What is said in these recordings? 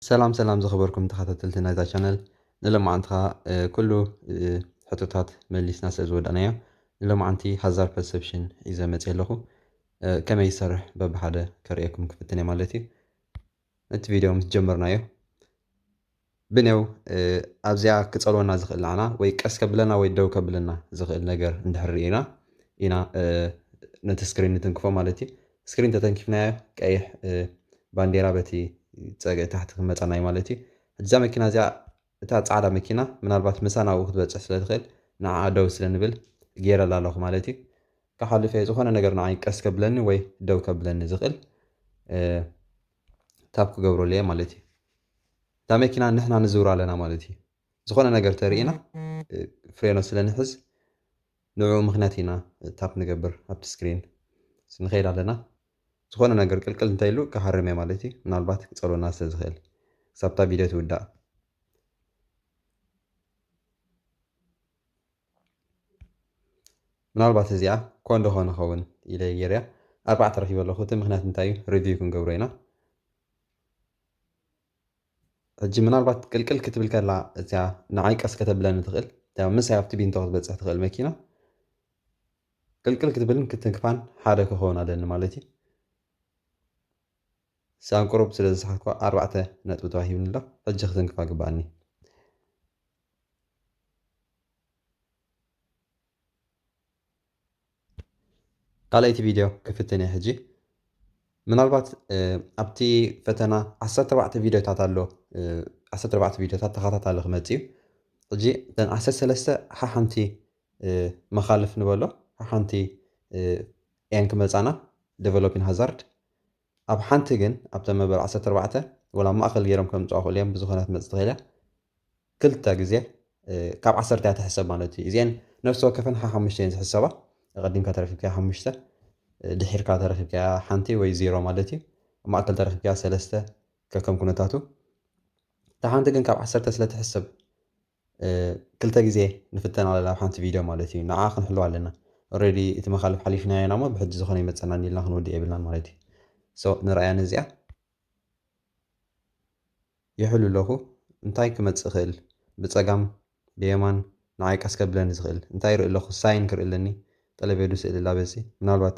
ሰላም ሰላም ዝኸበርኩም ተኸታተልቲ ናይዛ ቻነል፣ ንሎማዓንቲ ኸዓ ኩሉ ሕቶታት መሊስና ስለ ዝወዳእናዮ፣ ንሎማዓንቲ ሃዛርድ ፐርሰፕሽን ሒዘ መፅእ ኣለኹ። ከመይ ይሰርሕ በብሓደ ከርእየኩም ክፍትን እየ ማለት እዩ። እቲ ቪድዮ ምስ ጀመርናዮ ብኔው ኣብዚኣ ክፀልወና ዝኽእል ንዓና ወይ ቀስ ከብለና ወይ ደው ከብለና ዝኽእል ነገር እንድሕር ርኢና ኢና ነቲ ስክሪን ንትንክፎ ማለት እዩ። ስክሪን ተተንኪፍናዮ ቀይሕ ባንዴራ በቲ ፀግዒ ታሕቲ ክመፀና እዩ ማለት እዩ። እዛ መኪና እዚኣ እታ ፃዕዳ መኪና ምናልባት ምሳና ኣብኡ ክትበፅሕ ስለ ትኽእል ንዓኣ ደው ስለ ንብል ገይረላ ኣለኹ ማለት እዩ። ክሓልፍ እየ፣ ዝኾነ ነገር ንዓይ ቀስ ከብለኒ ወይ ደው ከብለኒ ዝኽእል ታፕ ክገብረሉ እየ ማለት እዩ። እታ መኪና ንሕና ንዝውራ ኣለና ማለት እዩ። ዝኾነ ነገር ተርእና ፍሬኖ ስለ ንሕዝ ንዕኡ ምኽንያት ኢና ታፕ ንገብር ኣብቲ ስክሪን ንኸይድ ኣለና። ዝኾነ ነገር ቅልቅል እንተይሉ ክሃርም እየ ማለት እዩ። ምናልባት ክፀልወና ስለ ዝኽእል ክሳብታ ቪድዮ ትውዳእ። ምናልባት እዚኣ ኮን ዶ ኾን ኸውን ኢለ ገይረያ ኣርባዕተ ረኺበ ኣለኹ። እቲ ምኽንያት እንታይ እዩ? ሪቪው ክንገብሮ ኢና። ሕጂ ምናልባት ቅልቅል ክትብል ከላ እዚኣ ንዓይ ቀስ ከተብለኒ ትኽእል። ያው ምሳይ ኣብቲ ቢንቶ ክትበፅሕ ትኽእል መኪና። ቅልቅል ክትብልን ክትንክፋን ሓደ ክኸውን ኣለኒ ማለት እዩ። ሳን ቁሩብ ስለ ዝሰሓትኳ ኣርባዕተ ነጥቢ ተዋሂብኒ ኣሎ። ሕጂ ክትንክፋ ግባኣኒ። ካልኣይቲ ቪድዮ ክፍትን እየ ሕጂ። ምናልባት ኣብቲ ፈተና ዓሰርተ ኣርባዕተ ቪድዮታት ኣሎ። ዓሰርተ ኣርባዕተ ቪድዮታት ተኸታታሊ ክመጽእ እዩ። ሕጂ እተን ዓሰርተ ሰለስተ ሓሓንቲ መኻልፍ ንበሎ፣ ሓሓንቲ ኤን ክመጻና፣ ዴቨሎፒን ሃዛርድ። ኣብ ሓንቲ ግን ኣብተን መበል ዓሰርተ ኣርባዕተ ወላ ኣብ ማእኸል ገይሮም ከምጽዋ ክእሉ እዮም፣ ብዝኾነ ክትመጽእ ትኽእል እያ። ክልተ ግዜ ካብ ዓሰርተ እያ ትሕሰብ ማለት እዩ። እዚአን ነፍሲ ወከፈን ሓሓሙሽተ እየን ዝሕሰባ። ኣቐዲምካ ተረኪብካያ ሓሙሽተ፣ ድሒርካ ተረኪብካያ ሓንቲ ወይ ዜሮ ማለት እዩ። ኣብ ማእከል ተረኪብካያ ሰለስተ፣ ከከም ኩነታቱ። እታ ሓንቲ ግን ካብ ዓሰርተ ስለ ትሕሰብ ክልተ ግዜ ንፍተን ኣለና ኣብ ሓንቲ ቪድዮ ማለት እዩ። ንዓ ክንሕልዋ ኣለና። ኦልሬዲ እቲ መኻልፍ ሓሊፍናዮ ኢና እሞ ብሕጂ ዝኾነ ይመጸና ኢልና ክንወድእ የብልናን ማለት እዩ። ሶ ንርኣያ ነዚኣ። ይሕሉ ኣለኹ። እንታይ ክመጽእ ይኽእል? ብጸጋም ብየማን ንዓይ ቀስ ከብለኒ ዝኽእል እንታይ ይርኢ ኣለኹ? ሳይን ክርኢ ኣለኒ። ጠለቤዱ ስእሊ ላበሲ ምናልባት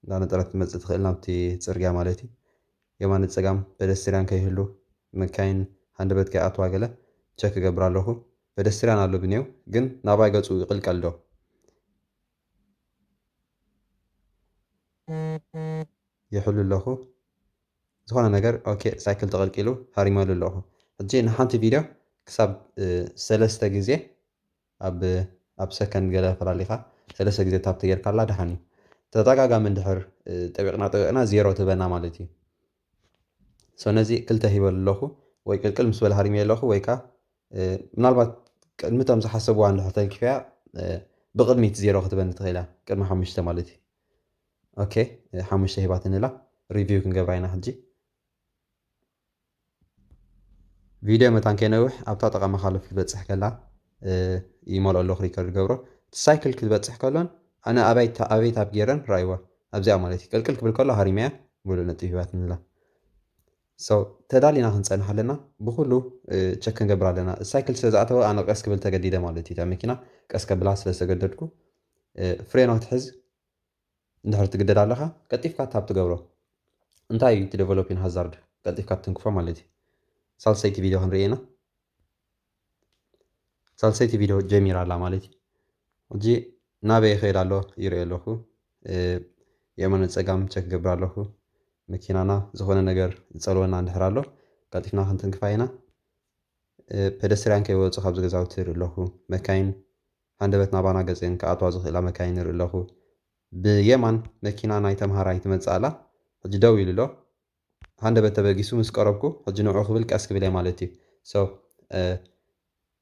እንዳነጠረት ትመጽእ ትኽእል ናብቲ ጽርግያ ማለት እዩ። የማን ጸጋም ፔደስትሪያን ከይህሉ መካይን ሃንደበት ከይኣትዋ ገለ ቸክ እገብር ኣለኹ። ፔደስትሪያን ኣሎ ብኔው ግን ናባይ ገጹ ይቕልቀል ዶ? ይሕሉ ኣለኹ። ዝኾነ ነገር ኦኬ ሳይክል ተቐልቂሉ ሃሪመሉ ኣለኹ። ሕጂ ንሓንቲ ቪድዮ ክሳብ ሰለስተ ግዜ ኣብ ኣብ ሰከንድ ገለ ፈላሊኻ ሰለስተ ግዜ ታፕ ተጌርካላ ደሓን እዩ። ተደጋጋሚ እንድሕር ጠቢቕና ጠቢቕና ዜሮ ትበና ማለት እዩ። ሶ ነዚ ክልተ ሂበሉ ኣለኹ ወይ ቅልቅል ምስ በለ ሃሪመ ኣለኹ ወይ ከዓ ምናልባት ቅድሚ እቶም ዝሓሰብዋ እንድሕር ተልኪፈያ ብቅድሚት ዜሮ ክትበኒ ትኽእል እያ። ቅድሚ ሓሙሽተ ማለት እዩ። ኦኬ ሓሙሽተ ሂባትኒ ኣላ። ሪቪው ክንገብራ ኢና ሕጂ። ቪድዮ መታን ከይነውሕ ኣብታ ጠቃ መኻልፍ ክትበፅሕ ከላ ይመልኦ ኣለኹ ሪከርድ ገብሮ። ሳይክል ክትበፅሕ ከሎን ኣነ ኣበይ ኣበይ ታብ ገይረን ራእይዋ ኣብዚኣ ማለት እዩ። ቅልቅል ክብል ከሎ ሃሪመያ ሙሉእ ነጥቢ ሂባትኒ ኣላ። ሶ ተዳሊና ክንፀንሕ ኣለና። ብኩሉ ቸክ ክንገብር ኣለና። ሳይክል ስለ ዝኣተወ ኣነ ቀስ ክብል ተገዲደ ማለት እዩ። እታ መኪና ቀስ ከብላ ስለ ዝተገደድኩ ፍሬኖ ክትሕዝ እንድሕር ትግደድ ኣለኻ ቀልጢፍካ ታብ ትገብሮ። እንታይ እዩ እቲ ዴቨሎፒን ሃዛርድ? ቀልጢፍካ ትንክፎ ማለት እዩ። ሳልሰይቲ ቪድዮ ክንርኢ ኢና። ሳልሰይቲ ቪድዮ ጀሚራ ኣላ ማለት እዩ። ሕጂ ናበይ ይኸይድ ኣሎ ይርኢ ኣለኹ። የማነ ፀጋም ቸክ ገብር ኣለኹ። መኪናና ዝኾነ ነገር ዝፀልወና እንድሕር ኣሎ ቀልጢፍና ክንትንክፋ ኢና። ፔደስትሪያን ከይወፁ ካብዚ ገዛውቲ ይርኢ ኣለኹ። መካይን ሃንደበት ናባና ገፅን ክኣትዋ ዝኽእላ መካይን ይርኢ ኣለኹ። ብየማን መኪና ናይ ተምሃራይ ትመፅእ ኣላ። ሕጂ ደው ኢሉ ኣሎ። ሃንደበት ተበጊሱ ምስ ቀረብኩ ሕጂ ንዑ ክብል ቀስ ክብል እየ ማለት እዩ። ሶ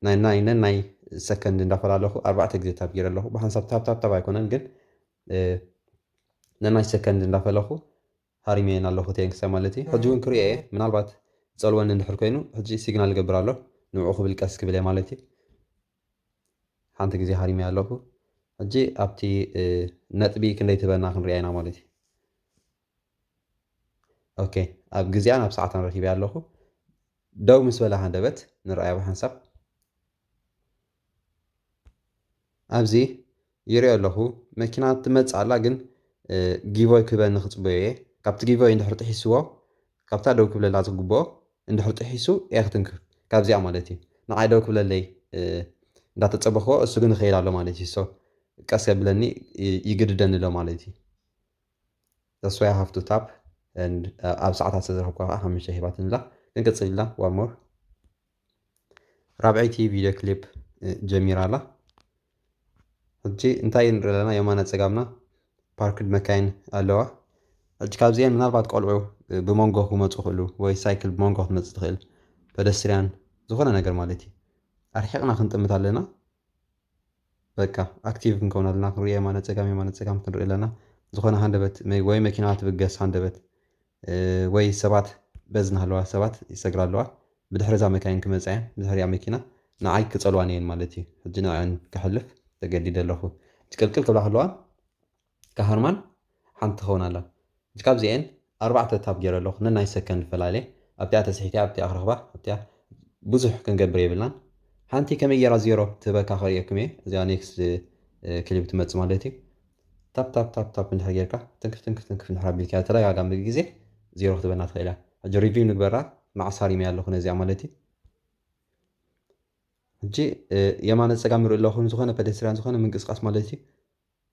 ናይ ናይ ነናይ ሰከንድ እንዳፈላለኹ ኣርባዕተ ግዜ ታብ ገይረ ኣለኹ። ብሓንሳብ ታብ ታብ ታብ ኣይኮነን ግን ነናይ ሰከንድ እንዳፈለኹ ሃሪመየን ኣለኹ ቴንክስ ማለት እዩ። ሕጂ እውን ክሪኦ እየ ምናልባት ጸልወኒ እንድሕር ኮይኑ ሕጂ ሲግናል ይገብር ኣሎ ንዕኡ ክብል ቀስ ክብል እየ ማለት እዩ። ሓንቲ ግዜ ሃሪመያ ኣለኹ። ሕጂ ኣብቲ ነጥቢ ክንደይ ትበና ክንሪኣ ኢና ማለት እዩ። ኦኬ ኣብ ግዜኣን ኣብ ሰዓታን ረኪበያ ኣለኹ። ደው ምስ በለ ሃንደበት ንርኣያ ብሓንሳብ። ኣብዚ ይሪኦ ኣለኹ፣ መኪና ትመጽእ ኣላ፣ ግን ጊቮይ ክበኒ ክጽበዮ እየ። ካብቲ ጊቮይ እንድሕር ጥሒስዎ፣ ካብታ ደው ክብለላ ዝግብኦ እንድሕር ጥሒሱ እየ ክትንክፍ፣ ካብዚኣ ማለት እዩ። ንዓይ ደው ክብለለይ እንዳተጸበኽዎ፣ እሱ ግን ይኸይድ ኣሎ ማለት እዩ። So ቀስ ከብለኒ ይግድደኒ ኣሎ ማለት እዩ። That's why I have to tap and ኣብ ሰዓታት ዝተረኸብኳ ከዓ ሓሙሽተ ሂባትንላ። ክንቅጽል ኢልና። One more። ራብዐይቲ ቪድዮ ክሊፕ ጀሚራ ኣላ። ሕጂ እንታይ ንርኢ ኣለና? የማነ ጸጋምና ፓርክድ መካይን ኣለዋ። ሕጂ ካብዚአን ምናልባት ቆልዑ ብመንጎ ክመፁ ይኽእሉ፣ ወይ ሳይክል ብመንጎ ክትመፅእ ትኽእል፣ ፐደስትሪያን ዝኾነ ነገር ማለት እዩ። ኣርሒቕና ክንጥምት ኣለና። በቃ ኣክቲቭ ክንከውን ኣለና። ክንሪኦ የማነ ጸጋም፣ የማነ ጸጋም ክንርኢ ኣለና። ዝኾነ ሃንደበት ወይ መኪና ትብገስ ሃንደበት ወይ ሰባት በዚ እናሃለዋ ሰባት ይሰግራ ኣለዋ። ብድሕሪ እዛ መካይን ክመፃ እየን፣ ብድሕሪኣ መኪና ንዓይ ክፀልዋን እየን ማለት እዩ። ሕጂ ንዕን ክሕልፍ ተገዲደ ኣለኹ። ቅልቅል ክብላ ከለዋ ካሃርማን ሓንቲ ትኸውን ኣላ። ሕጂ ካብዚአን ኣርባዕተ ታብ ገይረ ኣለኹ። ነናይ ሰከንድ ፈላለየ። ኣብቲኣ ተስሒተ ኣብቲኣ ክረኽባ ኣብቲኣ ብዙሕ ክንገብር የብልናን። ሓንቲ ከመይ ገይራ ዜሮ ትህበካ ከርእየኩም እየ። እዚኣ ኔክስት ክሊፕ ትመጽእ ማለት እዩ። ታፕ ታፕ ታፕ ታፕ እንድሕር ጌርካ ትንክፍ ትንክፍ ትንክፍ እንድሕር ኣቢልካ ተደጋጋሚ ግዜ ዜሮ ክትበና ትኽእል እያ። ሕጂ ሪቪው ንግበራ። መዓስ ሃሪመያ ኣለኹ ነዚኣ ማለት እዩ። ሕጂ የማነ ጸጋም ንርኢ ኣለኹ። ዝኾነ ፐደስትሪያን ዝኾነ ምንቅስቃስ ማለት እዩ።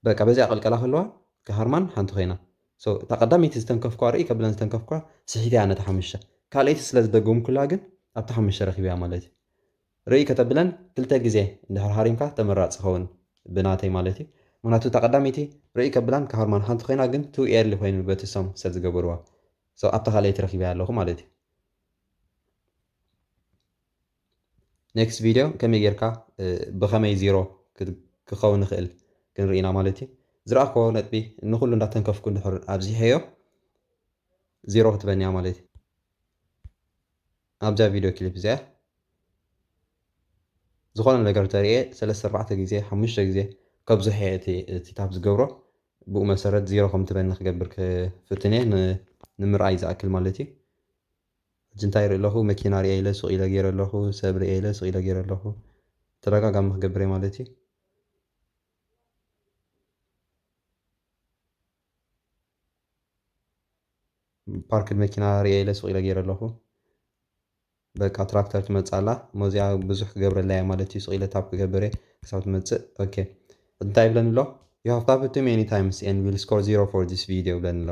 በቃ በዚኣ ቀልቀላ ከለዋ ከሃርማን ሓንቲ ኮይና። So እታ ቀዳመይቲ ዝተንከፍኳ ርኢ ከብለን ዝተንከፍኳ ስሒተያ ነታ ሓሙሽተ። ካልኣይቲ ስለ ዝደገምኩላ ግን ኣብታ ሓሙሽተ ረኺበያ ማለት እዩ። ርኢ ከተብለን ክልተ ግዜ እንድሕር ሃሪምካ ተመራፂ ኸውን ብናተይ ማለት እዩ። ምክንያቱ እታ ቀዳመይቲ ርኢ ከብላን ከሃርማን ሓንቲ ኮይና ግን too early ኮይኑ በቲ እሶም ሰብ ዝገበርዋ። So ኣብታ ካልኣይቲ ረኺበያ ኣለኹ ማለት እዩ። ኔክስት ቪድዮ ከመይ ጌርካ ብኸመይ ዜሮ ክኸውን ንኽእል ክንርኢ ኢና ማለት እዩ። ዝረኣኽዎ ነጥቢ ንኹሉ እንዳተንከፍኩ እንድሕር ኣብዚሐዮ ዜሮ ክትበኒ እያ ማለት እዩ። ኣብዛ ቪድዮ ክሊፕ እዚኣ ዝኾነ ነገር ተርእየ ሰለስተ ኣርባዕተ ግዜ ሓሙሽተ ግዜ ከብዝሖ እየ እቲ ታብ ዝገብሮ። ብኡ መሰረት ዜሮ ከም ትበኒ ክገብር ክፍትን እየ ንምርኣይ ዝኣክል ማለት እዩ። ሕጂ እንታይ ይርኢ ኣለኹ? መኪና ሪአ ኢለ ሱቕ ኢለ ገይረ ኣለኹ። ሰብ ሪአ ኢለ ሱቕ ኢለ ገይረ ኣለኹ። ተደጋጋሚ ክገብር እየ ማለት እዩ። ፓርክድ መኪና ሪአ ኢለ ሱቕ ኢለ ገይረ ኣለኹ። በቃ ትራክተር ትመጽእ ኣላ። ሞዚኣ ብዙሕ ክገብረላ እየ ማለት እዩ። ሱቕ ኢለ ታፕ ክገብር እየ ክሳብ ትመጽእ። ኦኬ። እንታይ ይብለኒ ኣሎ? You have tapped too many times and will score zero for this video ይብለኒ ኣሎ።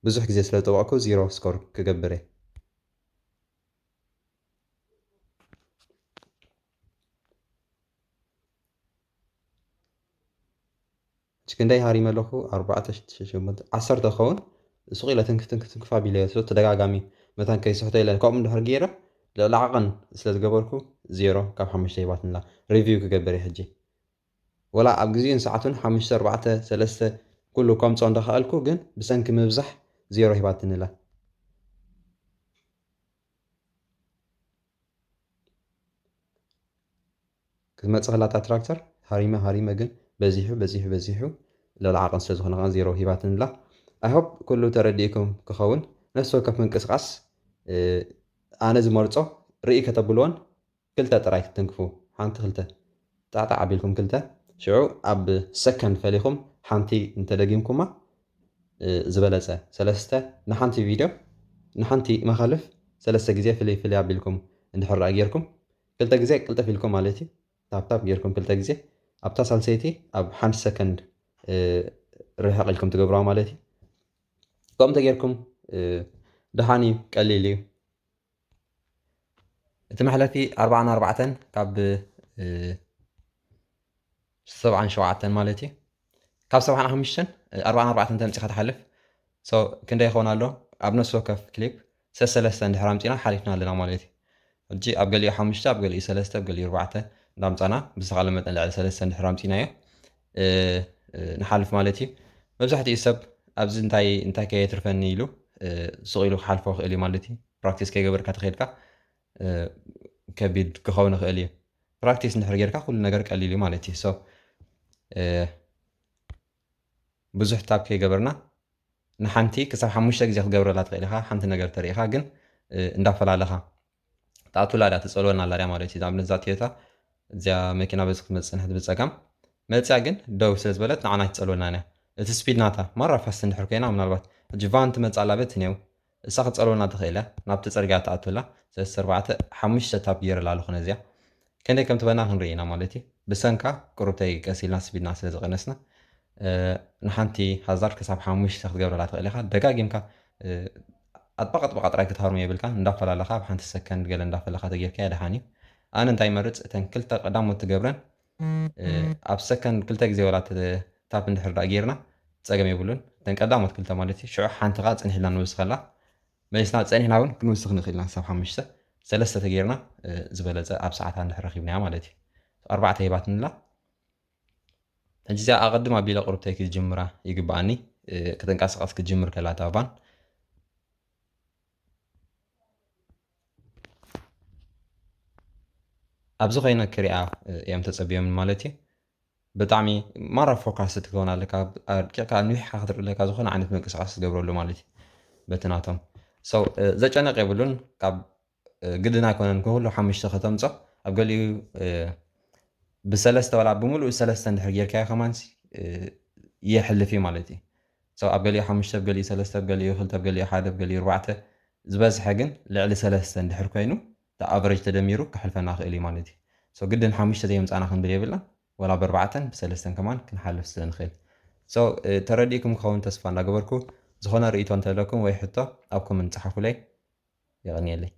ብዙሕ ግዜ ስለ ዝጠበቕኩ ዜሮ ስኮር ክገብር እየ። ሕጂ ክንደይ ሃሪመ ኣለኹ? ኣርባዕተ፣ ሽዱሽተ፣ ሸሞንተ፣ ዓሰርተ ክኸውን ሱቕ ኢለ ትንክፍ ትንክፍ ትንክፍ ኣቢለ እየ። ተደጋጋሚ መታን ከይስሕቶ ኢለ ከምኡ እንድሕር ገይረ ልዕሊ ዓቐን ስለ ዝገበርኩ ዜሮ ካብ ሓሙሽተ ሂባትንላ። ሪቪው ክገብር እየ ሕጂ። ወላ ኣብ ግዜኡን ሰዓቱን ሓሙሽተ፣ ኣርባዕተ፣ ሰለስተ ኩሉ ከምፅኦ እንዳኸኣልኩ ግን ብሰንኪ ምብዛሕ ዜሮ ሂባትንላ። ክትመፅእ ከላ እታ ትራክተር ሃሪመ ሃሪመ ግን በዚሑ በዚሑ በዚሑ ልዕሊ ዓቐን ስለ ዝኾነ ከዓ ዜሮ ሂባትንላ። I hope ኩሉ ተረዲእኩም ክኸውን። ነፍሲ ወከፍ ምንቅስቃስ ኣነ ዝመርፆ ርኢ ከተብልዎን ክልተ ጥራይ ክትትንክፉ። ሓንቲ ክልተ ጣዕጣዕ ኣቢልኩም ክልተ ሽዑ ኣብ ሰከንድ ፈሊኹም ሓንቲ እንተደጊምኩማ ዝበለፀ። ሰለስተ ንሓንቲ ቪድዮ ንሓንቲ መኻልፍ ሰለስተ ግዜ ፍልይ ፍልይ ኣቢልኩም እንድሕር ደኣ ጌርኩም ክልተ ግዜ ቅልጥፍ ኢልኩም ማለት እዩ። ታፕታፕ ጌርኩም ክልተ ግዜ ኣብታ ሳልሰይቲ ኣብ ሓንቲ ሰከንድ ርሕቕ ኢልኩም ትገብርዋ ማለት እዩ። ከምኡ እንተጌርኩም ደሓን እዩ፣ ቀሊል እዩ። እቲ መሕለፊ ኣርባዓን ኣርባዕተን ካብ ሰብዓን ሸውዓተን ማለት እዩ። ካብ ሰብዓን ሓሙሽተን ኣርባዓን ኣርባዕተን ተምፂኻ ትሓልፍ። So ክንደይ ይኸውን ኣሎ? ኣብ ነፍሲ ወከፍ ክሊፕ ሰሰለስተ እንድሕር ኣምፂና ሓሊፍና ኣለና ማለት እዩ። ሕጂ ኣብ ገሊኡ ሓሙሽተ፣ ኣብ ገሊኡ ሰለስተ፣ ኣብ ገሊኡ ኣርባዕተ እንዳምፃና ብዝተኻለ መጠን ልዕሊ ሰለስተ እንድሕር ኣምፂናዮ ንሓልፍ ማለት እዩ። መብዛሕትኡ ሰብ ኣብዚ እንታይ እንታይ ከየትርፈኒ ኢሉ ሱቕ ኢሉ ክሓልፎ ክእል እዩ ማለት እዩ። ፕራክቲስ ከይገበርካ ተኸይድካ ከቢድ ክኸውን ይኽእል እዩ። ፕራክቲስ እንድሕር ጌርካ ኩሉ ነገር ቀሊል እዩ ማለት እዩ። So ብዙሕ ታብ ከይገበርና ንሓንቲ ክሳብ ሓሙሽተ ግዜ ክትገብረላ ትኽእል ኢኻ። ሓንቲ ነገር ተሪኢኻ ግን እንዳፈላለኻ ትኣቱላ ድያ ትፀልወና ኣላ ድያ ማለት እዩ። ንኣብነት እዛ ቶዮታ እዚኣ መኪና በዚ ክትመፅእ ንሕቲ ብፀጋም መፅያ ግን ደው ስለ ዝበለት ንዓና ኣይትፀልወና እያ። እቲ ስፒድ ናታ ማራ ፋስት እንድሕር ኮይና ምናልባት ሕጂ ቫን ትመፅእ ኣላ በቲ ኔው እሳ ክትፀልወና ትኽእል እያ። ናብቲ ፅርግያ ትኣቱላ ሰለስተ ኣርባዕተ ሓሙሽተ ታፕ ጌር ኣላ ኣለኹ ነዚኣ ከንደይ ከም ትበና ክንርኢ ኢና ማለት እዩ። ብሰንካ ቁሩብተይ ቀስ ኢልና ስፒድና ስለ ዝቐነስና ንሓንቲ ሃዛር ክሳብ ሓሙሽተ ክትገብረላ ትኽእል ኢኻ። ደጋጊምካ ኣጥባቕ ኣጥባቕ ጥራይ ክትሃርሞ የብልካ። እንዳፈላለኻ ኣብ ሓንቲ ሰከንድ ገለ እንዳፈለኻ ተጌርካያ ደሓን እዩ። ኣነ እንታይ ይመርፅ እተን ክልተ ቀዳሞት ትገብረን ኣብ ሰከንድ ክልተ ግዜ ወላ ታፕ እንድሕር ዳ ጌርና ፀገም የብሉን። እተን ቀዳሞት ክልተ ማለት እዩ። ሽዑ ሓንቲ ኸዓ ፅንሕ ኢልና ንውስኸላ መሊስና ፀኒሕና እውን ክንውስኽ ንኽእል ኢና። ክሳብ ሓሙሽተ ሰለስተ ተጌርና ዝበለፀ ኣብ ሰዓታ እንድሕር ረኺብናያ ማለት እዩ። ኣርባዕተ ሂባትንላ ሕጂ እዚኣ ኣቐድም ኣቢለ ቁርብተይ ክትጅምራ ይግብኣኒ። ክትንቀሳቐስ ክትጅምር ከላ እታ ቫን ኣብዚ ኮይነ ክሪኣ እዮም ተፀብዮም ማለት እዩ። ብጣዕሚ ማራ ፎካስ ክትከውን ኣለካ። ኣርቂቕካ ንዊሕካ ክትርኢ ኣለካ። ዝኾነ ዓይነት ምንቅስቃስ ትገብረሉ ማለት እዩ በቲ ናቶም። So ዘጨነቕ የብሉን። ካብ ግድን ኣይኮነን ኩሉ ሓሙሽተ ከተምፆ። ኣብ ገሊኡ ብሰለስተ ዋላ ብምሉእ ሰለስተ እንድሕር ጌርካዮ ከማን የሕልፍ እዩ ማለት እዩ። So ኣብ ገሊኡ ሓሙሽተ፣ ኣብ ገሊኡ ሰለስተ፣ ኣብ ገሊኡ ክልተ፣ ኣብ ገሊኡ ሓደ፣ ኣብ ገሊኡ ኣርባዕተ፣ ዝበዝሐ ግን ልዕሊ ሰለስተ እንድሕር ኮይኑ እቲ ኣቨሬጅ ተደሚሩ ክሕልፈና ክእል እዩ ማለት እዩ። So ግድን ሓሙሽተ ዘየምፃና ክንብል የብልና። ወላ ብኣርባዕተን ብሰለስተን ከማን ክንሓልፍ ስለ ንኽእል። So ተረዲእኩም ክኸውን ተስፋ እንዳገበርኩ ዝኾነ ርእይቶ እንተለኩም ወይ ሕቶ ኣብ ኮመንት ጸሓፉለይ። የቐንየለይ።